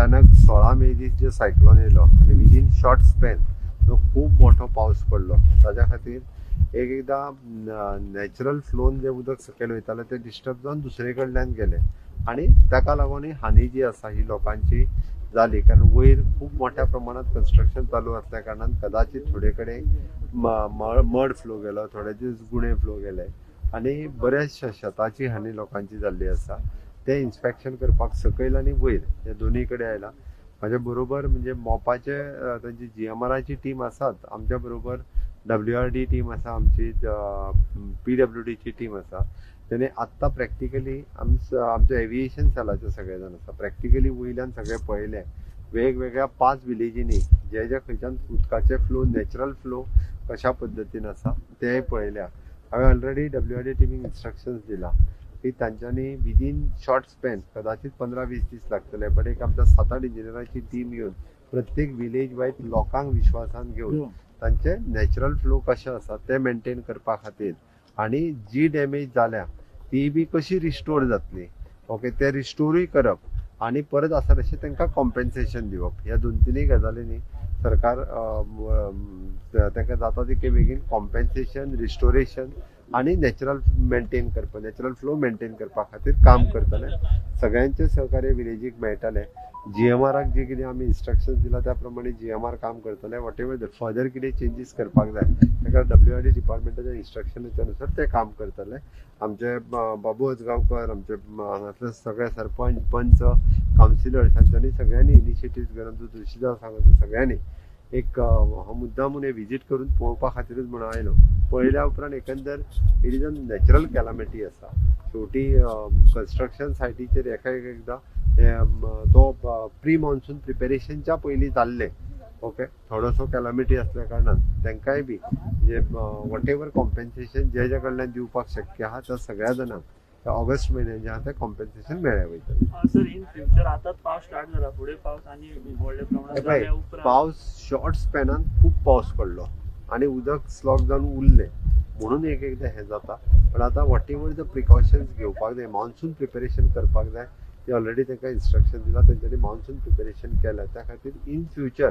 अचानक 16 मे दीस जे सायक्लोन येयलो आनी विदीन शॉर्ट स्पॅन जो खूब मोठो पावस पडलो, ताज्या खातीर एक एकदां नॅचरल फ्लोन जें उदक सकयल वयतालें तें डिस्टर्ब जावन दुसरे कडल्यान गेलें आनी ताका लागून ही हानी जी आसा ही लोकांची जाली, कारण वयर खूब मोठ्या प्रमाणात कन्स्ट्रक्शन चालू आसल्या कारणान कदाचित थोडे कडेन मड फ्लो गेलो, थोडे दीस गुणे फ्लो गेले आनी बऱ्याचशा शेताची हानी लोकांची जाल्ली आसा. तें इन्स्पेक्शन करपाक सकयल आनी वयर हे दोनूय कडेन आयला. म्हाज्या बरोबर म्हणजे मोपाचे तांची जीएमआराची टीम आसात, आमच्या बरोबर डब्ल्यूआरडी टीम आसा, आमची पीडब्ल्यूडीची टीम आसा. तेणे आत्तां प्रॅक्टिकली आमच्या एविएशन सेलाचे सगळे जाण आसा. प्रॅक्टिकली वयल्यान सगळें पळयलें, वेगवेगळ्या पांच विलेजींनी जे जे खंयच्यान उदकाचे फ्लो, नॅचरल फ्लो कशा पद्दतीन आसा तेंय पळयल्या. हांवें ऑलरेडी डब्ल्यूआरडी टिमीक इन्स्ट्रक्शन्स दिला की तांच्यांनी विदीन शॉर्ट स्पॅन, कदाचित 15-20 दीस लागतले, बट एक आमच्या सात आठ इंजिनियरांची टीम येवन प्रत्येक विलेज वायज लोकांक विश्वासान घेवन तांचे नॅचरल फ्लो कशें आसा ते मेंटेन करपा खातीर आनी जी डॅमेज जाल्या ती बी कशी रिस्टोर जातली, ओके, ते रिस्टोरूय करप आनी परत आसा तशें तांकां कॉम्पेन्सेशन दिवप, ह्या दोन तिनूय गजालींनी सरकार तांकां जाता तितके बेगीन कॉम्पेन्सेशन, रिस्टोरेशन आनी नॅचरल मेंटेन करपा, नॅचरल फ्लो मेंटेन करपा खातीर काम करतले. सगळ्यांचे सहकार्य विलेजीक मेळटलें. जीएमआराक जे कितें आमी इन्स्ट्रक्शन दिला त्या प्रमाणे जीएमआर काम करतले. What ever the further कितें चेंजीस करपाक जाय, ताका डब्ल्यूआरडी डिपार्टमेंटाच्या इन्स्ट्रक्शनाच्या नुसार ते काम करतले. आमचे बाबू अजगांवकर, आमचे हांगासले सगळे सरपंच, पंच, कावन्सिलर्स हांच्यांनी सगळ्यांनी इनिशिएटीव घेवन, आमचो तुळशीदास हांगासर सगळ्यांनी एक हांव मुद्दाम म्हूण विजीट करून पळोवपा खातीरूच म्हणून आयलो. पळयल्या उपरांत एकंदर it is a natural calamity आसा. शेवटी कन्स्ट्रक्शन सायटीचेर एका एक एकदां तो प्री मॉन्सून प्रिपेरेशनच्या पयलीं जाल्लें, ओके, थोडोसो कॅलामिटी आसल्या कारणान तांकांय बी म्हणजे what ever compensation जे ज्या कडल्यान दिवपाक शक्य आहा त्या सगळ्या जाणांक त्या ऑगस्ट म्हयन्यान जें आहा तें कॉम्पेन्सेशन मेळ्ळें वयतलें. सर, इन फ्युचर आतांच पावस स्टार्ट जाला, फुडें पावस आनी व्हडल्या प्रमाणात हे पळय, जाल्या उपरांत? पावस शॉर्ट स्पॅनान खूब पावस पडलो आनी उदक स्लॉक जावन उरलें म्हणून एक एकदां हें जाता. पण आतां what ever the precautions घेवपाक जाय, मॉन्सून प्रिपेरेशन करपाक जाय, ते ऑलरेडी तांकां इन्स्ट्रक्शन दिलां. तेंच्यांनी मॉन्सून प्रिपेरेशन केलें. त्या खातीर इन फ्युचर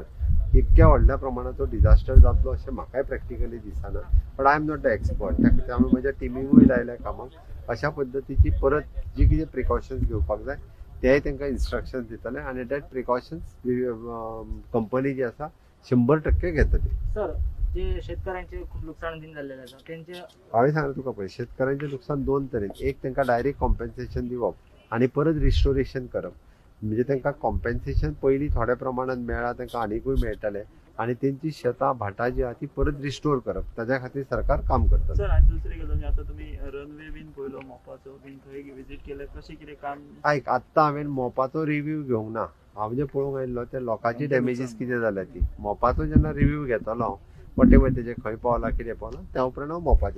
इतक्या व्हडल्या प्रमाणाचो डिजास्टर जातलो अशें म्हाकाय प्रॅक्टिकली दिसना, but I am not the expert. त्या खातीर आमी म्हज्या टिमीकूय लायल्या कामाक. अशा पद्दतीची परत जी कितें प्रिकॉशन्स घेवपाक जाय तेय तांकां इन्स्ट्रक्शन्स दितले आनी that precautions company जी आसा 100% घेतली. सर, जे शेतकऱ्यांचे खूप नुकसान बीन झालेलं आसा त्यांचे? हांवें सांगलें तुका पळय, शेतकऱ्यांचें लुकसाण दोन तरेन. एक, तांकां डायरेक्ट कॉम्पेन्सेशन दिवप आनी परत रिस्टोरेशन करप. म्हणजे तांकां कॉम्पेन्सेशन पयलीं थोड्या प्रमाणान मेळ्ळां, तांकां आनिकूय मेळटलें आनी तेंची शेतां भाटां जी आहा ती परत रिस्टोर करप, ताज्या खातीर सरकार काम करतलें. सर, आनी दुसरी गजाल म्हणजे आता तुम्ही रनवे बीन पळयलो मोपाचो बीन, थंय विजीट केले, कशें कितें काम? आयक, आत्तां हांवें मोपाचो रिव्यू घेवंक ना. हांव जें पळोवंक आयिल्लो ते लोकांची डॅमेजीस कितें जाल्या ती. मोपाचो जेन्ना रिव्यू घेतलो हांव, what ever तेजें खंय पावलां, कितें पावलां, त्या उपरांत हांव मोपाचें